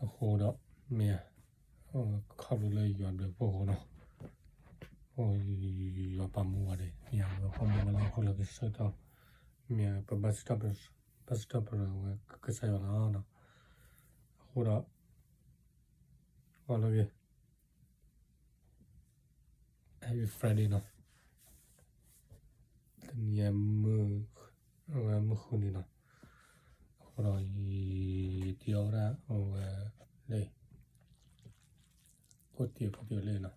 အဃိဒီး မ့ၢ် ခီဖျိလၢယွၤဘျုးဖှိၣ်အဃိနီၤ, ယွၤပာ်မူဝဲဒၣ် မ့ၢ်အဝဲပာ်မူဝဲလၢဟီၣ်ခိၣ်လၢကဆၢကတီၢ်, မ့ၢ်ပဘၣ်စံးထီၣ်ပတြၢၤ, ဘၣ်စံးထီၣ်ပတြၢၤဝဲကစၢ်ယွၤလီၤ. အဃိဒီး အီၤလၢဂ့ၤ Happy Friday နီၤ, တနံၤအံၤ အဝဲမုၢ်ဃုနံၤနီၤ, အဃိဒီး ယတ့အီၣ်ဝဲဒၣ်အဝဲလၢ ကိးတံၢ်ကိးတံၢ်လၢနီ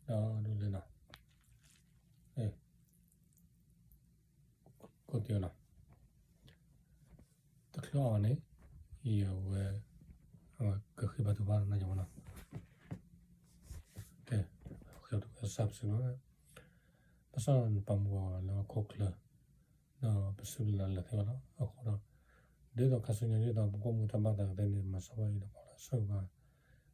ၤ, ဒီးဒ်လဲၣ်နီၤ, ကိးတံၢ်နီၤ တချုးအီၤန့ၣ် ယဝဲ ကဃ့ဘါထုကဖၣ်နီၤ ယဝဲနီၤ, ကဲ ဃ့ဘါထုကဖၣ် ကစၢ်ပစံးလီၤ, ဘၣ်ဆၣ်နပာ်မူအီၤလၢဟီၣ်ခိၣ်ချၢ, ဒီးပစံးဘျုးနၤလၢသ့ၣ်ဝဲလီၤ. အဃိဒီး ဒ်သိးခါဆူညါ ဒ်သိးပကအိၣ်မူတၢ်ဘၣ်သးသ့န့ၣ် မၤစၢၤဘၣ်အံၤဒီးပှၤလၢအဆိၣ်ဂ့ၤဘၣ်,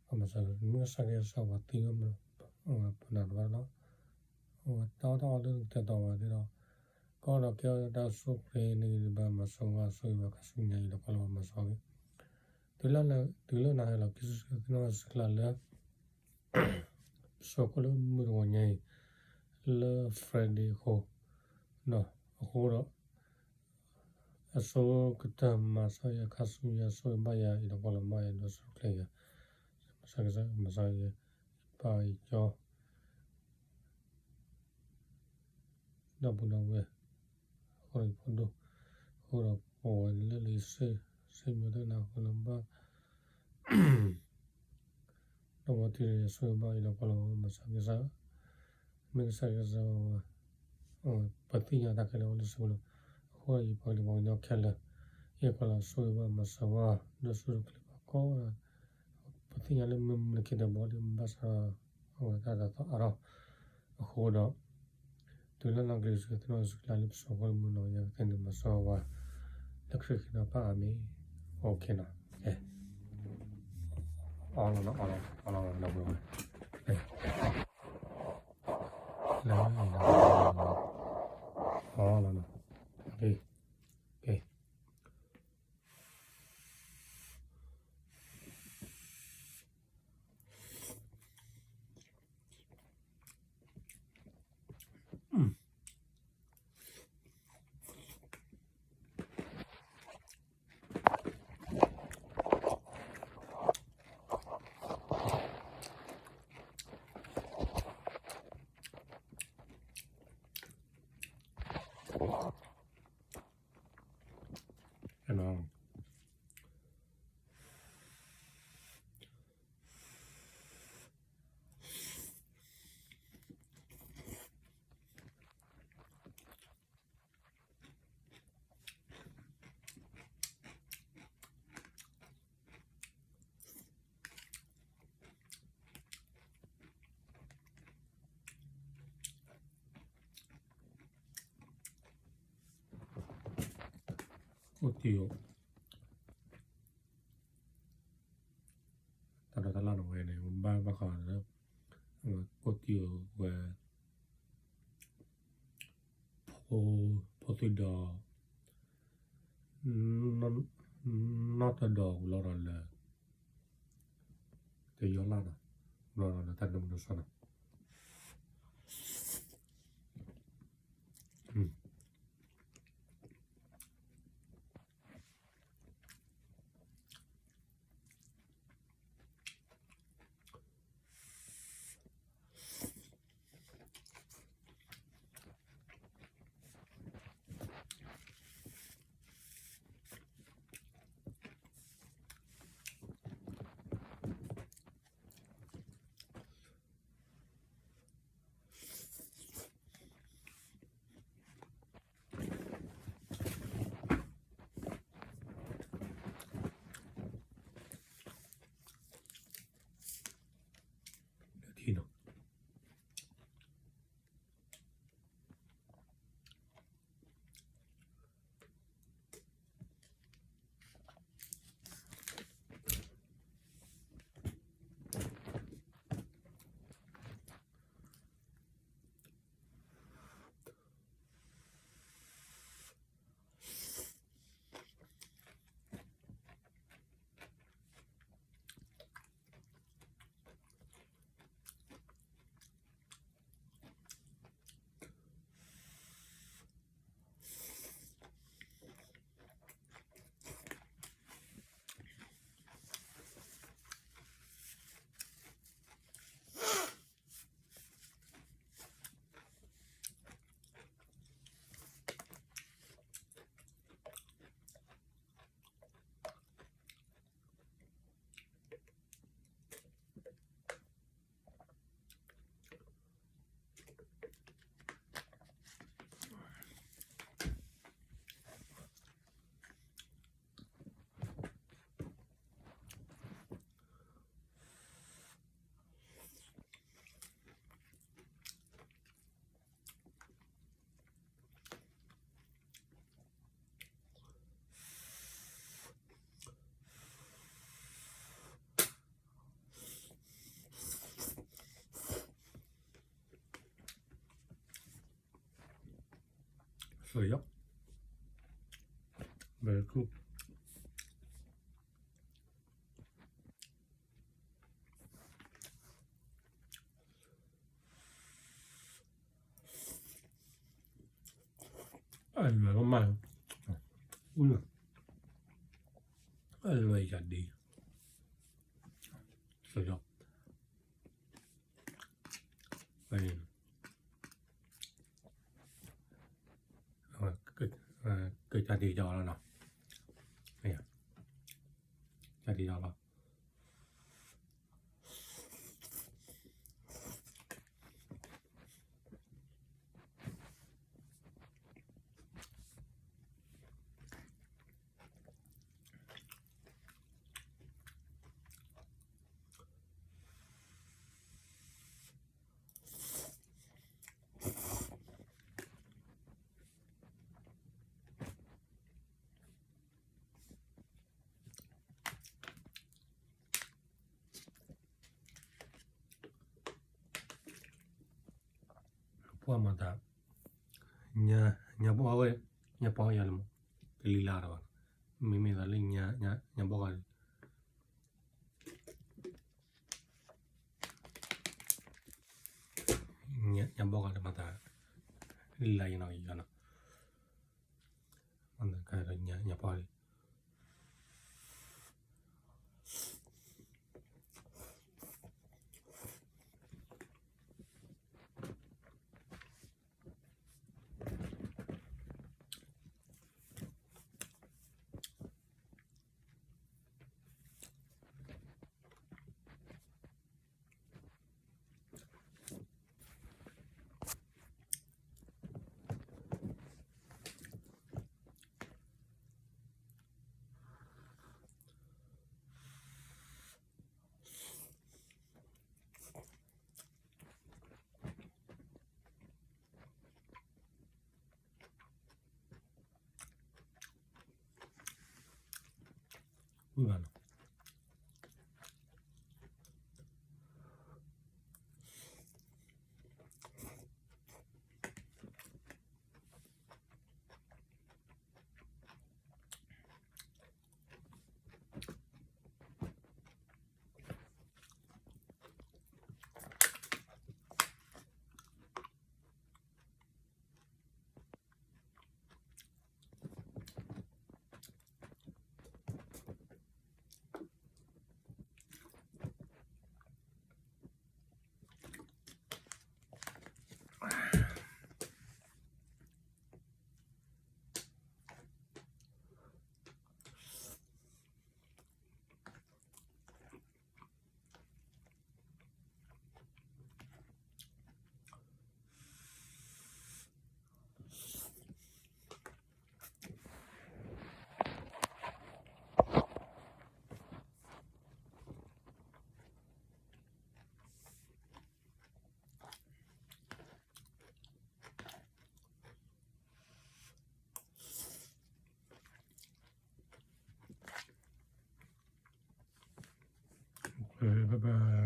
ပမၤစၢၤ မ့ၢ်ကစၢ်ကဲစၢ်ပှၤသံ ပနၢ်တဘၣ်လီၤ, အဝဲတၢ်အီၣ်တၢ်အီလၢနကတဲာ်တီၤဝဲသ့ၣ်ဒီး ကအိၣ်ဒီးကဲထီၣ်တၢ်အိၣ်ဆူၣ်အိၣ်ချ့န့ၣ် ဘၣ်မၤစၢၤဘၣ်ဆိၣ်ဂ့ၤဘၣ်ခါဆူညါအံၤဒီးပှၤလၢပမၤစၢၤအီၤဂ့ၤ, တုၤလၢနဟဲလီၤ က့ၤဆူသုသ့ၣ်နီၣ်ကစၢ်ကျါလၢ ပဆိးခိၣ်လၢမုၢ်တဂီၤညါအံၤ လၢ Friday အဃိ, အဃိဒီး အဆိကတၢၢ်မၤစၢၤယၤခါဆူညါ ဆိၣ်ဂ့ၤဘၣ်ယၤအံၤဒီးပှၤလၢမၤယၤဒီးဆိၣ်ချ့ယၤ, မၤစၢၤကစၢ် မၤစၢၤယၤ ယပၢ်ယကၠီ ဒီပုၢ်ဒီဝဲၢ်, အဃိဒီးယဖိဒိၣ်, အဃိဒီးပဝဲလၢလံာ်စ့ၢ် စ့ၢ်မံၤသ့ၣ်နၤအဃိလၢဘၣ် ဒီးပှၤတံၤဆိၣ်ဂ့ၤဘၣ်အံၤဒီးပှၤလၢ မၤစၢၤကစၢ်, မ့ၢ်ကစၢ်ကစၢ် ပသ့ၣ်ညါတၢ်ခဲလၢာ်အိၣ်လၢစ့ၢ်ကီးလီၤ. အဃိဒီးယပှၤကလုာ်ပှၤကညီခဲလၢာ် ယကွၢ်လီၤဆိၣ်ဂ့ၤဘၣ်မၤစၢၤဝဲ ဒီးဆိၣ်ဂ့ၤချ့ဘၣ်ကိးဂၤ ပသ့ၣ်ညါလၢမ့ၢ်မနုၤခ့တဘီဒီး ဘၣ်ဆၣ်ဒီး အဝဲတၢ်တသီအါထီၣ် အဃိဒီး တုၤလၢနီၢ်ကလံၤဆူသုနီၢ်ကစၢ်ကျါလၢ ပဆိးခိၣ်လၢမုၢ်နီၤယဲၢ်ကသ့န့ၣ် မၤစၢၤဝဲ လၢခရံာ်ဃ့ဒီးဖးအၤမ့ၣ် OK နီၤ အီလီၤနီၤ အီလီၤ အီလီၤနီၤ လၢ အီလီၤနီၤ OK အိၣ်တ့ၢ်အီၤ တၢ်ဒီးတၢ်လၢ်န့ၣ်ဝဲန့ၣ် ဘၣ်ဘၣ်ဃးလၢ ကိးတံၢ်အီၤဝဲ ဖိသွံၣ်ဒီး နီၢ်တဒီးဝံၤလီၤဒီးလၢ တယီလၢ်ဒီး ဝံၤလီၤဒီးလၢတၢ်ဒိးမနုၤစ့ၢ်နီၤ တၢ် Very cool. အလွဲၢ်မး, အလွဲၢ်ယၤဒ်, ကတၢၢ်တံၢ်ကီလီၤနီၤ, တၢၢ်တံၢ်ကီလီၤ. ပှၤမၤသး, ညၣ်ဘီၣ်ဝဲ, ညၣ်ဘီၣ်ယၤလၢမး, တလံၤလၢ်တဘၣ်, မ့မ့ၢ်သးလၢညၣ်ဘီၣ်ဂၤလၢ, ညၣ်ဘီၣ်ဂၤလၢမၤသး, လံၤလၢ်ယနီၤယနီၤ, မၤသးခါဒီးညၣ်ဘီၣ်လံ. ဝံၤဘၣ်နီၤ. Bye bye.